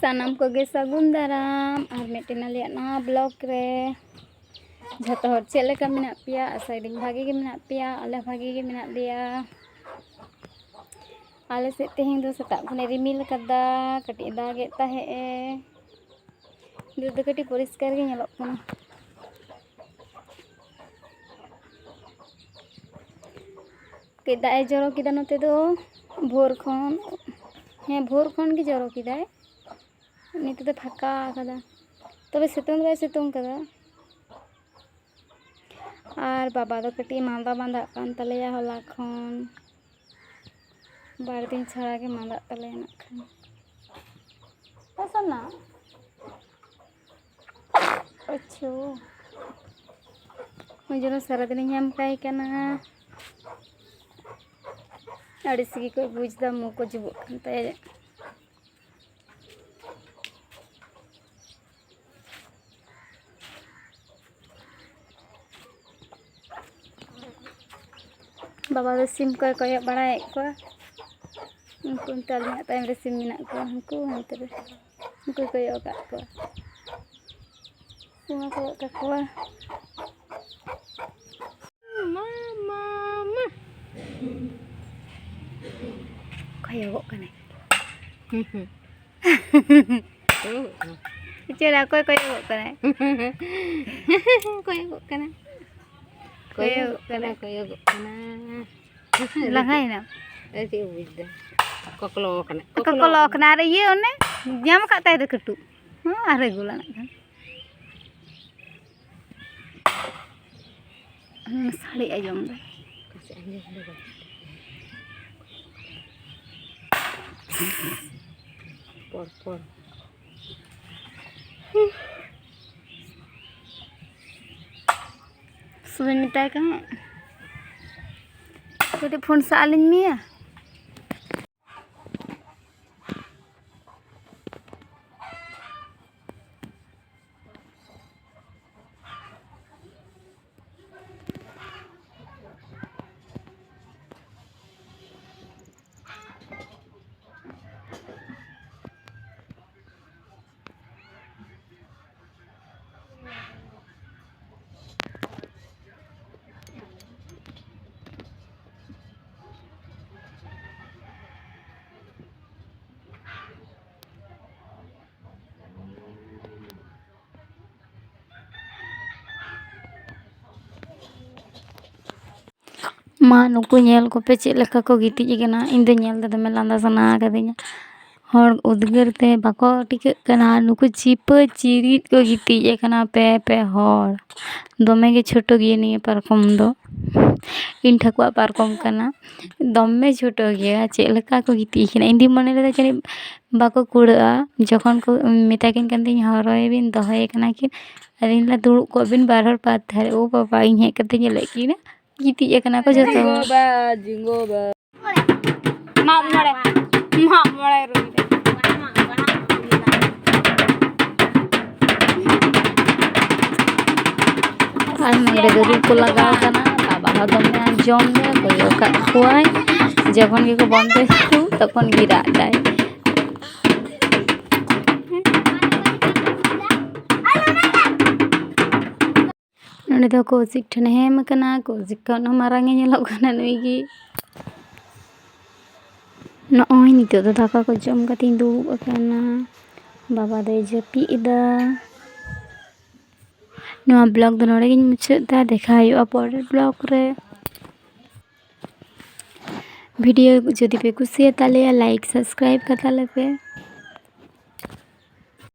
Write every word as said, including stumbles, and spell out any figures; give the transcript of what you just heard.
ᱥᱟᱱᱟᱢ ᱠᱚᱜᱮ ᱥᱟᱹᱜᱩᱱ ᱫᱟᱨᱟᱢ ᱟᱨ ᱢᱤᱫᱴᱮᱱ ᱟᱞᱮᱭᱟᱜ ᱱᱟᱣᱟ ᱵᱞᱚᱜ ᱨᱮ᱾ ᱡᱷᱚᱛᱚ ᱦᱚᱲ ᱪᱮᱫ ᱞᱮᱠᱟ ᱢᱮᱱᱟᱜ ᱯᱮᱭᱟ? ᱟᱥᱟᱭᱮᱫᱟᱹᱧ ᱵᱷᱟᱜᱮ ᱜᱮ ᱢᱮᱱᱟᱜ ᱯᱮᱭᱟ, ᱟᱞᱮ ᱵᱷᱟᱜᱮ ᱜᱮ ᱢᱮᱱᱟᱜ ᱞᱮᱭᱟ᱾ ᱟᱞᱮ ᱥᱮᱫ ᱛᱮᱦᱮᱧ ᱫᱚ ᱥᱮᱛᱟᱜ ᱠᱷᱚᱱᱮ ᱨᱤᱢᱤᱞ ᱟᱠᱟᱫᱟ, ᱠᱟᱹᱴᱤᱡ ᱫᱟᱜᱮᱫ ᱛᱟᱦᱮᱸᱜ ᱮ᱾ ᱱᱤᱛᱚᱜ ᱫᱚ ᱠᱟᱹᱴᱤᱡ ᱯᱚᱨᱤᱥᱠᱟᱨ ᱜᱮ ᱧᱮᱞᱚᱜ ᱠᱟᱱᱟ᱾ ᱠᱟᱹᱡ ᱫᱟᱜ ᱮ ᱡᱚᱨᱚ ᱠᱮᱫᱟ ᱱᱚᱛᱮ ᱫᱚ ᱵᱷᱳᱨ ᱠᱷᱚᱱ᱾ ᱦᱮᱸ, ᱵᱷᱳᱨ ᱠᱷᱚᱱ ᱜᱮ ᱡᱚᱨᱚ ᱠᱮᱫᱟᱭ᱾ ᱱᱤᱛᱚᱜ ᱫᱚ ᱯᱷᱟᱸᱠᱟ ᱟᱠᱟᱫᱟ, ᱛᱚᱵᱮ ᱥᱤᱛᱩᱝ ᱫᱚ ᱵᱟᱭ ᱥᱤᱛᱩᱝ ᱠᱟᱫᱟ᱾ ᱟᱨ ᱵᱟᱵᱟ ᱫᱚ ᱠᱟᱹᱴᱤᱡ ᱢᱟᱸᱫᱟ ᱢᱟᱸᱫᱟᱜ ᱠᱟᱱ ᱛᱟᱞᱮᱭᱟ ᱦᱚᱞᱟ ᱠᱷᱚᱱ᱾ ᱵᱟᱨ ᱫᱤᱱ ᱪᱷᱟᱲᱟ ᱜᱮ ᱢᱟᱸᱫᱟᱜ ᱛᱟᱞᱮᱭᱟ ᱱᱟᱜ ᱠᱷᱟᱱ᱾ ᱦᱮᱸ ᱥᱟᱨᱱᱟ? ᱟᱪᱪᱷᱟ, ᱳᱭ ᱡᱚᱱᱱᱚ ᱥᱟᱨᱟᱫᱤᱱᱤᱧ ᱧᱟᱢ ᱠᱟᱭ ᱠᱟᱱᱟ᱾ ᱟᱹᱲᱤᱥ ᱜᱮᱠᱚ ᱵᱩᱡᱽ ᱮᱫᱟ, ᱢᱩ ᱠᱚ ᱡᱩᱵᱚᱜ ᱠᱟᱱ ᱛᱟᱭᱟ᱾ ᱵᱟᱵᱟ ᱫᱚ ᱥᱤᱢ ᱠᱚᱭ ᱠᱚᱭᱚᱜ ᱵᱟᱲᱟᱭᱮᱫ ᱠᱚᱣᱟ᱾ ᱩᱱᱠᱩ ᱚᱱᱛᱮ ᱟᱹᱞᱤᱧᱟᱜ ᱛᱟᱭᱚᱢ ᱨᱮ ᱥᱤᱢ ᱢᱮᱱᱟᱜ ᱠᱚᱣᱟ, ᱩᱱᱠᱩ ᱦᱟᱱᱛᱮ ᱨᱮ ᱩᱱᱠᱩᱭ ᱠᱚᱭᱚᱜ ᱟᱠᱟᱫ ᱠᱚᱣᱟ᱾ ᱥᱤᱢ ᱮ ᱠᱚᱭᱚᱜ ᱠᱟᱠᱚᱣᱟ᱾ ᱢᱟ, ᱢᱟ, ᱢᱟ᱾ ᱠᱚᱭᱚᱜᱚᱜ ᱠᱟᱱᱟᱭ᱾ ᱦᱩᱸ, ᱦᱩᱸ᱾ ᱠᱚᱭᱚᱜᱚᱜ ᱠᱟᱱᱟ᱾ ᱪᱮᱫ ᱚᱠᱚᱭ ᱠᱚᱭᱚᱜᱚᱜ ᱠᱟᱱᱟᱭ? ᱠᱚᱭᱚᱜᱚᱜ ᱠᱟᱱᱟ᱾ ᱠᱚᱭᱚᱜᱚᱜ ᱠᱚᱭᱚᱜᱚᱜ ᱠᱟᱱᱟ, ᱠᱟᱱᱟ᱾ ᱠᱚᱭᱚᱜᱚᱜ ᱠᱟᱱᱟ᱾ ᱞᱟᱸᱜᱟᱭᱮᱱᱟᱢ? ᱟᱨ ᱪᱮᱫ ᱮ ᱵᱩᱡᱽ ᱫᱟ? ᱠᱚᱠᱞᱚ ᱠᱟᱱᱟ, ᱠᱚᱠᱞᱚ ᱠᱚᱠᱞᱚ ᱠᱟᱱᱟ᱾ ᱠᱟᱱᱟ᱾ ᱟᱨ ᱤᱭᱟᱹ ᱚᱱᱮ ᱧᱟᱢ ᱟᱠᱟᱫ ᱛᱟᱭ ᱫᱚ ᱠᱟᱹᱴᱩᱵ᱾ ᱦᱮᱸ, ᱟᱨ ᱨᱮ ᱜᱳᱞᱟ ᱱᱟᱜ ᱠᱷᱟᱱ᱾ ᱦᱩᱸ, ᱥᱟᱰᱮ ᱟᱸᱡᱚᱢ ᱫᱟ᱾ ᱚᱠᱟ ᱥᱮᱫ ᱟᱸᱡᱚᱢ ᱫᱟ ᱵᱟᱝ? ᱯᱚᱲ, ᱯᱚᱲ᱾ ᱥᱩᱵᱤᱱ ᱢᱮᱛᱟᱭ ᱠᱟᱱᱟ, "ᱠᱟᱹᱴᱤᱡ ᱯᱷᱳᱱ ᱥᱟᱵ ᱟᱹᱞᱤᱧ ᱢᱮᱭᱟ?" ᱢᱟ, ᱱᱩᱠᱩ ᱧᱮᱞ ᱠᱚᱯᱮ ᱪᱮᱫ ᱞᱮᱠᱟ ᱠᱚ ᱜᱤᱛᱤᱡ ᱟᱠᱟᱱᱟ᱾ ᱤᱧ ᱫᱚ ᱧᱮᱞ ᱛᱮ ᱫᱚᱢᱮ ᱞᱟᱸᱫᱟ ᱥᱟᱱᱟ ᱟᱠᱟᱫᱤᱧᱟ᱾ ᱦᱚᱲ ᱩᱫᱽᱜᱟᱹᱨ ᱛᱮ ᱵᱟᱠᱚ ᱴᱤᱠᱟᱹᱜ ᱠᱟᱱᱟ, ᱱᱩᱠᱩ ᱪᱤᱯᱟᱹ ᱪᱤᱨᱤᱡ ᱠᱚ ᱜᱤᱛᱤᱡ ᱟᱠᱟᱱᱟ ᱯᱮ ᱯᱮ ᱦᱚᱲ᱾ ᱫᱚᱢᱮ ᱜᱮ ᱪᱷᱳᱴᱳ ᱜᱮᱭᱟ ᱱᱤᱭᱟᱹ ᱯᱟᱨᱠᱚᱢ ᱫᱚ᱾ ᱤᱧ ᱴᱷᱟᱹᱠᱩᱣᱟᱜ ᱯᱟᱨᱠᱚᱢ ᱠᱟᱱᱟ, ᱫᱚᱢᱮ ᱪᱷᱳᱴᱳ ᱜᱮᱭᱟ᱾ ᱪᱮᱫ ᱞᱮᱠᱟ ᱠᱚ ᱜᱤᱛᱤᱡ ᱟᱠᱟᱱᱟ, ᱤᱧ ᱫᱩᱧ ᱢᱚᱱᱮ ᱞᱮᱫᱟ ᱡᱟᱹᱱᱤᱡ ᱵᱟᱠᱚ ᱠᱩᱲᱟᱹᱜᱼᱟ᱾ ᱡᱚᱠᱷᱚᱱ ᱠᱚ ᱢᱮᱛᱟ ᱠᱤᱱ ᱠᱟᱱ ᱛᱤᱧ, ᱦᱚᱨᱚᱭ ᱵᱤᱱ, ᱫᱚᱦᱚᱭᱮ ᱠᱟᱱᱟ ᱠᱤᱱ, ᱟᱫᱚᱧ ᱞᱟᱹᱭᱫᱟ, "ᱫᱩᱲᱩᱵ ᱠᱚᱜ ᱵᱤᱱ ᱵᱟᱨ ᱦᱚᱲ ᱯᱟᱨ ᱫᱷᱟᱨᱮ᱾" ᱳ ᱵᱟᱵᱟ, ᱤᱧ ᱦᱮᱡ ᱠᱟᱛᱮᱧ ᱧᱮᱞᱮᱫ ᱠᱤᱱᱟ ᱜᱤᱛᱤᱡ ᱟᱠᱟᱱᱟ ᱠᱚ ᱡᱚᱛᱚ ᱦᱚᱲ᱾ ᱡᱤᱸᱜᱚ ᱵᱟ, ᱡᱤᱸᱜᱚ ᱵᱟ᱾ ᱢᱟᱜ ᱢᱚᱬᱮ, ᱢᱟᱜ ᱢᱚᱬᱮ ᱨᱩᱢ ᱨᱮ᱾ ᱟᱨ ᱱᱚᱰᱮ ᱫᱚ ᱨᱩ ᱠᱚ ᱞᱟᱜᱟᱣ ᱠᱟᱱᱟ᱾ ᱵᱟᱵᱟ ᱦᱚᱸ ᱫᱚᱢᱮ ᱟᱸᱡᱚᱢ ᱫᱟᱭ, ᱠᱚᱭᱚᱜ ᱠᱟᱜ ᱠᱚᱣᱟᱭ᱾ ᱡᱚᱠᱷᱚᱱ ᱜᱮᱠᱚ ᱵᱚᱱᱫᱚᱭᱟ ᱨᱩ, ᱛᱚᱠᱷᱚᱱ ᱜᱮ ᱨᱟᱜ ᱫᱟᱭ᱾ ᱱᱚᱰᱮ ᱫᱚ ᱠᱚᱣᱪᱤᱠ ᱴᱷᱮᱱᱮ ᱦᱮᱢ ᱟᱠᱟᱱᱟ᱾ ᱠᱚᱣᱪᱤᱠ ᱠᱷᱚᱱ ᱦᱚᱸ ᱢᱟᱨᱟᱝ ᱮ ᱧᱮᱞᱚᱜ ᱠᱟᱱᱟ ᱱᱩᱭ ᱜᱮ᱾ ᱱᱚᱜᱼᱚᱭ ᱱᱤᱛᱚᱜ ᱫᱚ ᱫᱟᱠᱟ ᱠᱚ ᱡᱚᱢ ᱠᱟᱛᱮᱧ ᱫᱩᱲᱩᱵ ᱟᱠᱟᱱᱟ᱾ ᱵᱟᱵᱟ ᱫᱚᱭ ᱡᱟᱹᱯᱤᱫ ᱮᱫᱟ᱾ ᱱᱚᱣᱟ ᱵᱞᱚᱜ ᱫᱚ ᱱᱚᱰᱮ ᱜᱤᱧ ᱢᱩᱪᱟᱹᱫ ᱮᱫᱟ᱾ ᱫᱮᱠᱷᱟ ᱦᱩᱭᱩᱜᱼᱟ ᱯᱚᱨᱮᱨ ᱵᱞᱚᱜ ᱨᱮ᱾ ᱵᱷᱤᱰᱤᱭᱳ ᱡᱩᱫᱤ ᱯᱮ ᱠᱩᱥᱤᱭᱟᱛᱟᱞᱮᱭᱟ, ᱞᱟᱭᱤᱠ, ᱥᱟᱵᱥᱠᱨᱟᱭᱤᱵ ᱠᱟᱛᱟᱞᱮ ᱯᱮ᱾